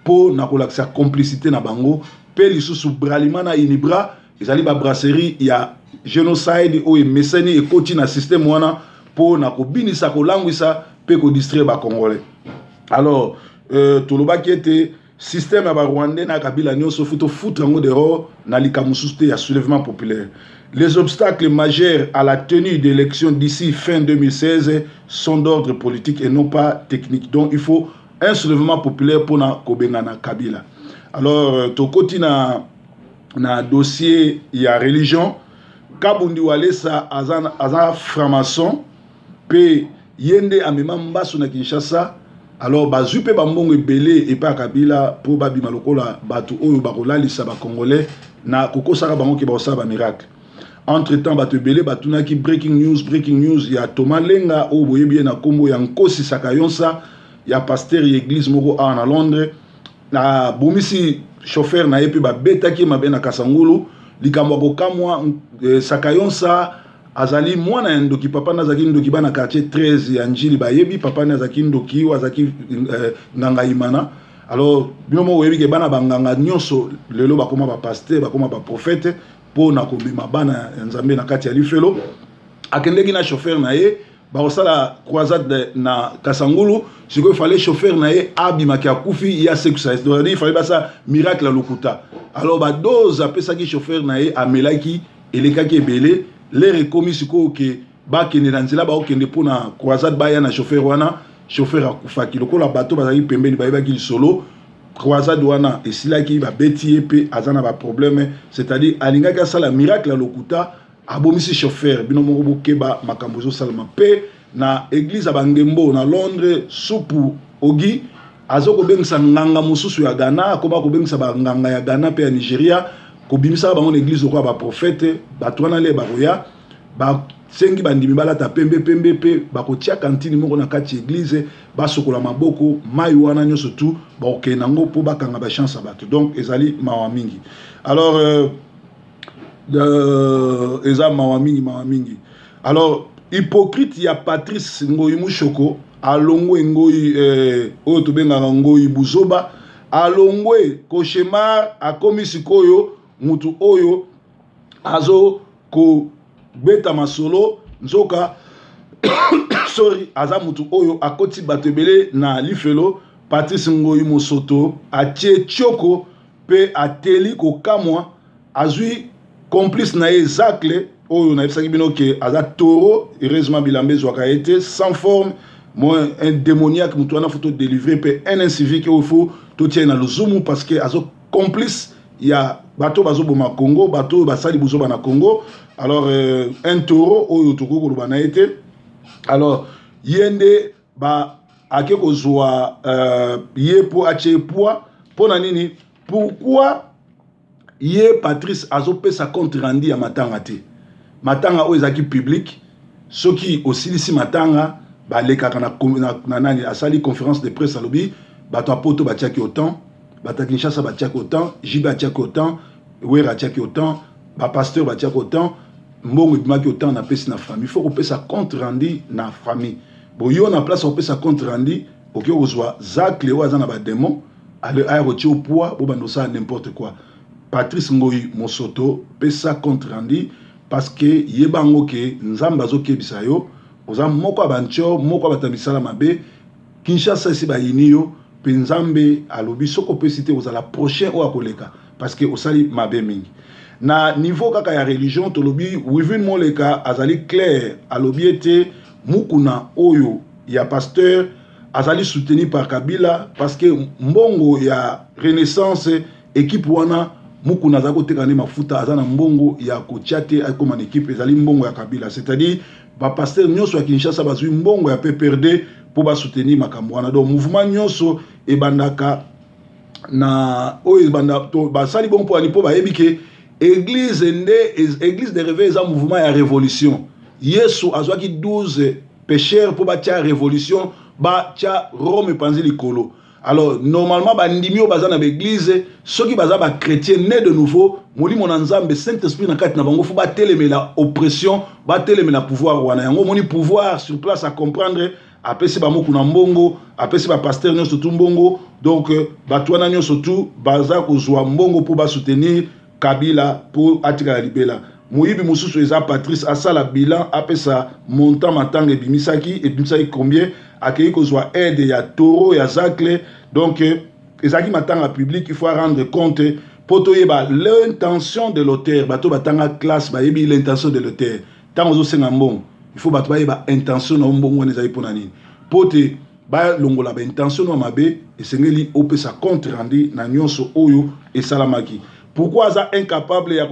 Mpo na kolakisa complicité na bango. Mpe lisusu, Bralima na Unibra ezali babrasserie ya génocide oyo emeseni, ekoti na système wana mpo na kobinisa, kolangwisa mpe kodistraire Bacongolais. Alors tolobaki ete système ya Barwandais na Kabila nyonso, faut tofoutre yango dehors na likambo mosusu te ya soulèvement populaire. Les obstacles majeurs à la tenue d'élections d'ici fin 2016 sont d'ordre politique et non pas technique. Donc il faut un soulèvement populaire mpona kobengana Kabila. Alors tokoti na dossier ya religion. Kabundi Walesa aza franc-maçon mpe ye nde amema mbasu na Kinshasa. Alors bazwi mpe bambongo ebele epai ya Kabila mpo babima lokola bato oyo bakolalisa Bacongolais na kokosaka bango ke bakosala bamiracle. Entre temps, bato ebele batunaki breaking news, breaking news ya Thomas Lenga oyo boyebi ye na nkombo ya Nkosi Sakayonsa, ya pasteur ya église moko awa na Londres. Abomisi chauffeur na ye mpe babetaki ye mabe na Kasangulu. Likambo ya kokamwa, Sakayonsa azali mwana ya ndoki. Papa nde azalaki ndoki. Bana quartier 13 ya Njili bayebi papa nde azalaki ndoki oyo azalaki nganga imana. Alors bino moko oyebi ke bana banganga nyonso lelo bakóma bapasteur, bakóma baprophète mpo na komema bana ya Nzambe na kati ya lifelo. Akendeki na chauffeur na ye, bakosala croisade na Kasangulu. Sikoyo fallait chauffeur na ye abimaki akufi, ye asekisa ye. Donc fallait basala miracle ya lokuta. Alors badose apesaki chauffeur na ye, amelaki, elekaki ebele. L'heure ekomi sikoyo ke bakende na nzela, baokende mpona croisade, baya na chauffeur wana, chauffeur akufaki. Lokola bato bazalaki pembeni bayebaki lisolo, croisade wana esilaki, babeti ye mpe aza na baproblème. C'est-à-dire alingaki asala miracle ya lokuta, abomisi chauffeur. Bino moko bokeba makambo ezosalema. Mpe na église ya Bangembo na Londres, Supu Ogi aza kobengisa nganga mosusu ya Ghana, akoma kobengisa banganga ya Ghana mpe ya Nigeria, kobimisaka bango na église lokola baprophète. Bato wana le bakoya, basengi bandimi balata pembe pembe mpe bakotia kantine moko na kati ya église, basokola maboko, mai wana nyonso tu bakokende yango mpo bakanga bachance ya bato. Donc ezali mawa mingi. Alors eza mawa mingi, mawa mingi. Alors hypocrite ya Patrice Ngoi Mushoko alongwe. Ngoi oyo tobengaka Ngoi Buzoba alongwe cauchemar, akomi sikoyo mutu oyo azo kobeta masolo. Nzoka, sorry, aza mutu oyo akoti bato ebele na lifelo. Patrice Ngoi Mosoto atie tioko mpe ateli kokamwa. Azwi complice na ye Zacle oyo nayebisaki bino ke aza taureau. Heureusement bilamba ezwaka ye te, sans forme, moi un démoniaque. Moto wana faut todélivrer mpe un incivique oyo faut totia ye na luzumu parce que azo complice ya bato bazoboma Congo, bato oyo basali buzoba na Congo. Alors un taureau oyo tokoki koloba na ye te. Alors ye nde ba ake kozwa ye mpo atie poids. Mpo na nini? Pourquoi ye Patrice azopesa compte rendu ya matanga te? Matanga oyo ezalaki public. Soki osilisi matanga, balekaka na nani asali conférence de presse, alobi bato ya Poto batiaki autant, bato ya Kinshasa batiaki autant, JB atiaki autant, Wera atiaki autant, bapasteur batiaki autant, mbongo ebimaki autant, napesi na famille. Faut kopesa compte rendu na famille. Boyo na place kopesa compte rendu, okoki kozwa Zacle oyo aza na badémon, aya kotia poids, bobanda osala n'importe quoi. Patrice Ngoi Mosoto, pesa compte rendu parce que yeba yango ke Nzambe azokebisa yo. Oza moko ya bantio, moko ya bato ya misala mabe. Kinshasa esi bayini yo mpe Nzambe alobi soki opesi te, ozala prochain oyo akoleka parce que osali mabe mingi. Na niveau kaka ya religion, tolobi Wivine Moleka azali clair, alobi ete Mukuna oyo ya pasteur azali soutenu par Kabila parce que mbongo ya Renaissance, équipe wana, Mukuna azali koteka nde mafuta, aza na mbongo ya kotia te akóma na équipe, ezali mbongo ya Kabila. C'est-à-dire bapasteur nyonso ya Kinshasa bazwi mbongo ya PPRD mpo basoutenir makambo wana. Donc mouvement nyonso ebandaka na oyo ebanda basali bongo mpo ani? Mpo bayebi ke église nde, église de réveil eza mouvement ya révolution. Yesu azwaki 12 pécheurs mpo batia révolution, batia Rome epanzi likolo. Alors normalement bandimi oyo baza na baéglise, soki baza bachrétien né de nouveau, molimo na Nzambe, Saint Esprit na kati na bango, faut batelemela oppression, batelemela pouvoir wana. Yango omoni pouvoir sur place à comprendre. Apesi bamokuna mbongo, apesi bapasteur nyonso tu mbongo. Donc bato wana nyonso tu baza kozwa mbongo mpo basoutenir Kabila mpo atikala libela. Moyibi mosusu eza Patrice. Asala bilan, apesa montant matanga ebimisaki, ebimisaki combien. Akei kozwa aide ya taureau ya zacle. Donc ezalaki matanga public, il faut rendre compte mpo toyeba l'intention de l'auteur. Bato batanga classe bayebi l'intention de l'auteur. Ntango ozosenga mbongo, il faut bato bayeba intention na yo. Mbongo wana ezali mpona nini? Mpo te balongola baintention no mabe, esengeli opesa compte rendu na nyonso oyo esalamaki. Pourquoi aza incapable ya